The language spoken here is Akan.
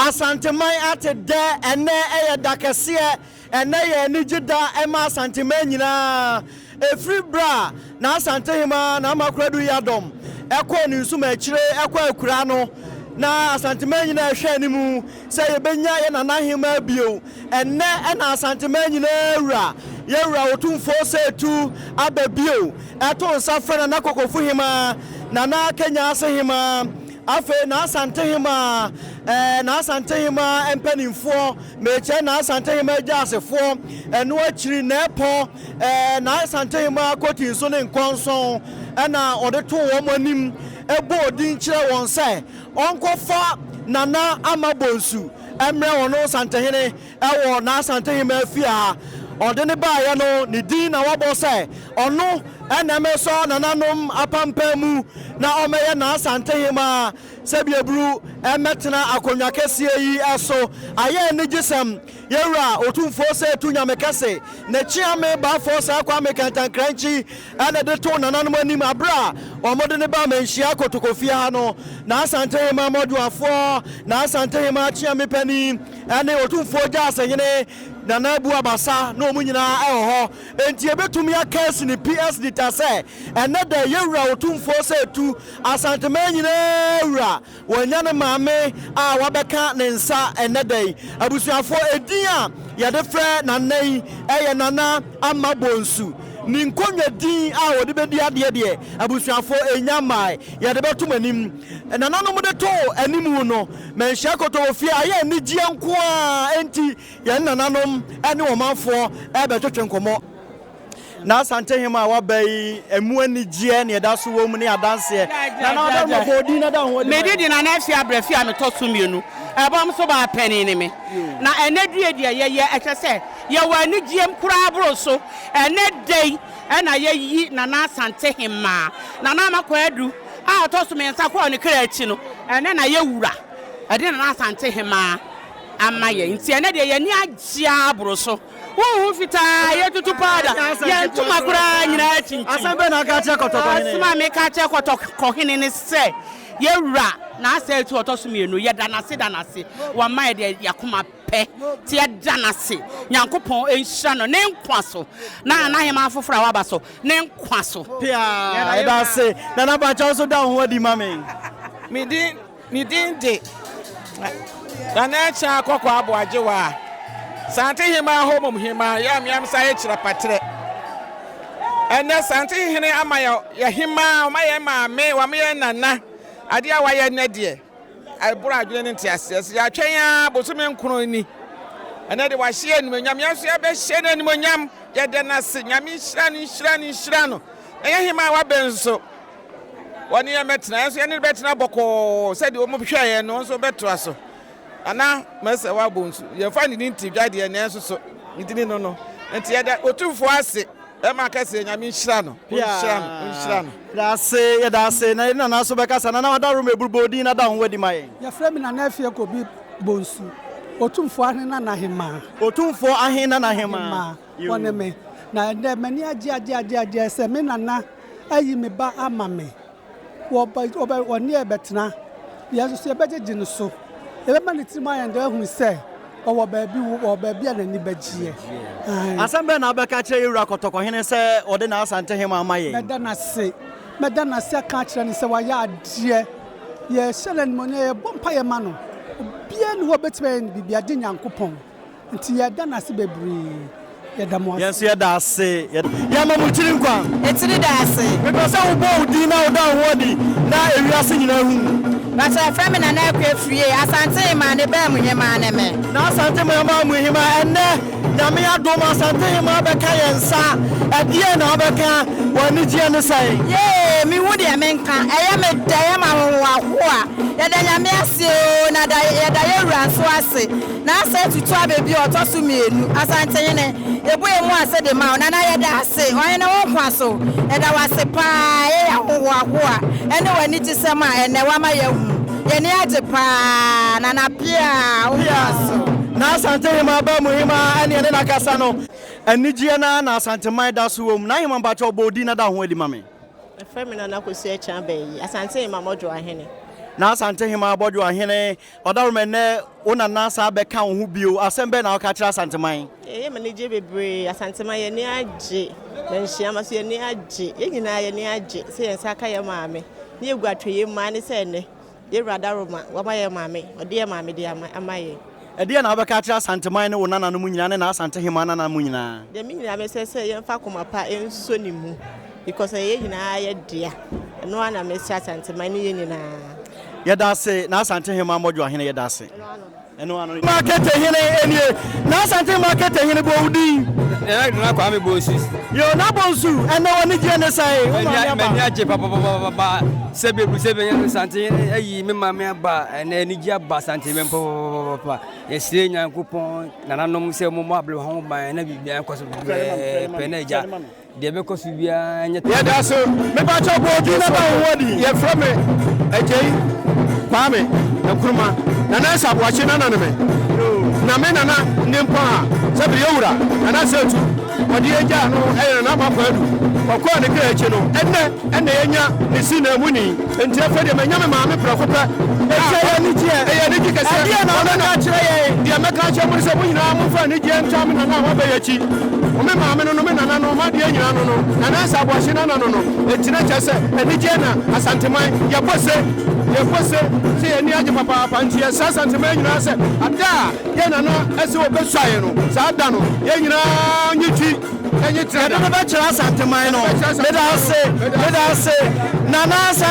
Asanteman ate dɛ, ɛnnɛ yɛ da kɛseɛ, ɛnnɛ yɛ anigye da ma Asanteman nyinaa. Ɛfiri berɛ a n'Asantehemaa Nana Akoradu Yiadom kɔɔ ne nsumakyire kɔ akuraa no, na Asanteman nyinaa rehwɛ anim sɛ yɛbɛnya yɛn Nana Hemaa bio. Ɛnnɛ na Asanteman nyinaa wura, yɛn Wura Otumfoɔ Osei Tu aba bio, ɛto nsa frɛ Nana Kokofu Hemaa, Nana Kenyaase Hemaa, Afei n'Asantehemaa, ɛɛ, n'Asantehemaa mpanimfoɔ, mekyerɛ n'Asantehemaa agyasefoɔ, ɛno akyiri Nɛɛpɔ, ɛɛ, n'Asantehemaa Kotinso ne Nkɔnsɔn, ɛna ɔde too wɔn anim bɔɔ din kyerɛɛ wɔn sɛ ɔnkɔfa Nana Ama Bonsu mmrɛ ɔno Santehene wɔ n'Asantehemaa fie a ɔde no baeɛ no, ne din na wabɔ sɛ ɔno na ɛmmɛsɔ nananom apampaa mu na ɔmmɛyɛ n'Asantehemaa sɛbiaburu mmɛtena akonnwa kɛseɛ yi so. Ayɛ anigyesɛm, Yɛn Wura Otumfoɔ Osei Nyame Kɛse ne Kyeame Baafoɔ Saa Kwame Kantankrankyi na ɛde too nananom anim aberɛ a wɔde no baa Manhyia Kotokofie ha no. N'Asantehemaa Mmɔdwoafoɔ, N'Asantehemaa Kyeame Panin, ne Otumfoɔ Gyasehene Nana Abu Abasa na wɔn nyinaa wɔ hɔ. Enti yɛbɛtumi aka asi ne pi asi ne ta sɛ, ɛnnɛ da yi, yɛn Wura Otumfoɔ Osei-Tu, Asanteman nyinaa Wura, wanya ne maame a wabɛka ne nsa ɛnnɛ da yi. Abusuafoɔ, edin a yɛde frɛ Nana yi yɛ Nana Ama Bonsu. Ne nkonnwa din a ɔde bɛdi adeɛ deɛ, abusuafoɔ, ɛnnya mmae. Yɛde bɛto mo anim. Nananom de too anim no, Manhyia Kotowɔ fie ayɛ anigyeɛ nko ara enti yɛn nananom ne ɔmanfoɔ rebɛtwetwe nkɔmmɔ. Na Asantehema a waba yi, ɛmu anigyeɛ ne ɛda so wɔ mu ne adanseɛ. Nana Ɔdɔroma, bɔ odin na da ho adi ma Mede yɛn. di Nana Afie Abrɛfie a metɔ so mmienu, ɛbɔm so baa panin ne me. Na ɛnnɛ due deɛ yɛyɛ, ɛkyerɛ sɛ yɛwɔ anigyeɛm koraa boro so. Ɛnnɛ da yi na yɛyi Nana Asantehemaa, Nana Ama Kwadu a ɔtɔ so mmiɛnsa kɔɔ ne kra akyi no, ɛnnɛ na yɛ wura de Nana Asantehemaa ama yɛn. Nti ɛnnɛ deɛ yɛn ani agye ara boro so. Wonhu fitaa, yɛtutu paada, yɛn ntoma koraa nyinaa kyinkyim. Asɛm bɛn na woka akyerɛ Kɔtɔkɔhene? Asɛm a meka akyerɛ Kɔtɔkɔhene ne sɛ, yɛn wura, n'asɛe tu ɔtɔ so mmienu, yɛda no ase da no ase, wama yɛn deɛ yɛn akoma pɛ, nti yɛda no ase. Nyankopɔn nhyira no ne nkwa so, na n'aheman foforɔ a waba so, ne nkwa so. Piaa, yɛda ase. Nana Bakyɛ, wo nso da wo ho adi ma me. Me din me din de Nana Akyea Kɔkɔ Aboagyewaa, Sante Hemaa Homom Hemaa, yɛ a meam sa yɛ kyerɛpatrɛ. Ɛnɛ Sante Hene ama yɛ yɛ hemaa, ɔma yɛn maame, wama yɛn nana. Adeɛ a wayɛ nnɛ deɛ, ɛboro adwene ne nteaseɛ so. Yɛatwɛn ara bosome nkron ni. Ɛnɛ de wahyɛ yɛn animuonyam, yɛn nso yɛbɛhyɛ no animuonyam. Yɛda no ase. Nyame nhyira no, nhyira no, nhyira no. Na yɛn hemaa a waba nso, wɔne yɛn bɛtena, yɛn nso yɛne no bɛtena bɔkɔɔ sɛdeɛ wɔn hwɛɛ yɛn no, wɔn nso bɛtoa so. Nana Mɛsɛ wabɔ nsu, yɛmfa ne din nti dwa deɛ, nanso so ne dini no no. Nti yɛda Otumfoɔ ase, bɛma kɛseɛ, Nyame nhyira no, ɔnhyira no, ɔnhyira no. Yɛda ase, yɛda ase. Na yɛne Nana nso bɛkasa. Nana Ɔdaworo Meburu, bɔ wo din na da wo ho adi ma yɛn. Yɛfrɛ me Nana Afie Kobi Bonsu, Otumfoɔ Ahene Nana Hemaa. Otumfoɔ Ahene Nana Hemaa. Hemaa, wɔne me. Na ɛnnɛ m'ani agye agye agye agye sɛ me Nana ayi me ba ama me. Wɔbɛ, wɔbɛ, wɔne yɛn bɛtena. Yɛn nso so yɛbɛgyegye no so. Yɛbɛma ne tirim ayɛ dɛ ahunu sɛ ɔwɔ baabi, ɔwɔ baabi a n'ani bɛgyeɛ. Ae. Asɛm bɛn na wobɛka akyerɛ yɛn wura Kɔtɔkɔhene sɛ ɔde n'Asantehema ama yɛn? Mɛda no ase. Mɛda no ase aka akyerɛ no sɛ wayɛ adeɛ. Yɛhyɛ no animuonyam, yɛbɔ mpaeɛ ma no. Obiara nni hɔ a ɔbɛtumi ayɛ no biribi agye Nyankopɔn. Nti yɛda no ase bebree. Yɛda mo ase. Yɛn nso yɛda ase. Yɛma mo tiri nkwa. Etiri da ase. Mepɛ sɛ wobɔ wo din na woda wo ho adi na ewiase nyinaa hu wo. Mpakyɛ yɛfrɛ me Nana Akua Afriyie, Asante Hemaa ne baa mu hemaa ne me. Na Asante Hemaa mu hemaa, ɛnnɛ Nyame adom Asante Hemaa bɛka yɛn nsa, ɛdeɛn na wobɛka, w'anigyeɛ ne sɛn? Yee, menhu deɛ menka, ɛyɛ me dɛ, ɛyɛ me ahohoahoa, yɛda Nyame ase oo, na da yɛda yɛn Wura nso ase. N'asɛ tutu abɛ bio ɔtɔ so mienu, Asantehene, yɛbɔ yɛn mu ase de ma wo, Nana yɛda ase, Ɔhene wo nkwa so, yɛda wo ase paa, ɛyɛ yɛn ahohoahoa ɛne w'anigyesɛm a ɛnnɛ woama yɛahu, yɛn ani agye paa, Nana piaa, wo nkwa so. Na Asantehema ba mu hemaa ɛne yɛne no akasa no, anigyeɛ no ara na Asanteman da so wɔ mu. N'ahema mpakyɛw bɔ wo din na da wo ho adi ma me. Yɛfrɛ me Nana Kosi Akyang Bayi, Asante Hema Mɔdwoahene. Na Asantehemaa Bɔdwoahene, Ɔdaroma ɛnnɛ wo nana san bɛka wo ho bio, asɛm bɛn na woka kyerɛ Asanteman? Ɛyɛ me anigye bebree, Asanteman yɛn ani agye, Manhyiama nso yɛn ani agye, yɛn nyinaa yɛn ani agye sɛ yɛn nsa aka yɛn maame, ne yɛgu atwɛyɛ mu ara ne sɛ ɛnnɛ yɛn wura Daroma wama yɛn maame, ɔde yɛn maame de ama ama yɛn. Ɛdeɛn na wobɛka akyerɛ Asanteman ne wo nananom nyinaa ne n'Asantehemaa nananom nyinaa? Deɛ me nyinaa mesrɛ sɛ yɛmfa akoma pa nsɔ ne mu because ɛyɛ yɛn nyinaa yɛ dea. Ɛno ara na mesrɛ Asanteman ne yɛn nyinaa. Yɛda ase N'Asantehemaa Mmɔdwoahene yɛda ase. Ɛno ano no. Maa Kete hene nie. N'Asante maa Kete hene bɔ wo din. Nana Nana Kwame Bonsu. Yo na Bonsu ɛnɛ w'ani gyeɛ ne sɛn? Wo maame aba. M'ani agye papapapapa sɛ bebu sɛ bɛnya Asante ayi me maame aba ɛnɛ anigye aba Asante mɛm papapapapa yɛsrɛ Nyankopɔn nananom sɛ wɔmmɔ abrɛ ho ban na biribiara nkɔ so pɛpɛɛpɛ na agya Deɛ ɛbɛkɔ so biara nyɛ. Yɛda so. Mepakyɛw bɔ odin na da wo ho adi. Yɛfrɛ me Agyei Kwame Nkrumah. Nana Esa Boakye nana ne me. Na me nana ne mpɔn a sɛbe yɛ wura Nana Setu ɔde yɛn gyaa no yɛ Nana Ama Kwadu. Ɔkɔɔ ne kra akyi no, ɛnnɛ na yɛanya ne si na mu ni. Enti afei deɛ manya me maame prɛko pɛ. Enti ɛyɛ anigyeɛ. Ɛyɛ anigye kɛseɛ. Ɛdeɛn na wobɛka akyerɛ yɛn? Deɛ mɛka akyerɛ mo ne sɛ, mo nyinaa momfa anigyeɛ ntaa me nana a waba yi akyi. Me maame no no, me nana no, m'adeɛ nyinaa no no, Nana Ansah Aboakye nana no no. Enti na kyerɛ sɛ anigyeɛ na Asanteman yɛbɔ se, yɛbɔ se sɛ yɛn ani agye papaapa. Enti yɛsrɛ Asanteman nyinaa sɛ, ada a yɛn nana se ɔbɛsuaeɛ no, saa da no, yɛn nyinaa nye twi. Yɛde no bɛkyerɛ Asanteman no. Meda ase, meda ase, Nana Asante.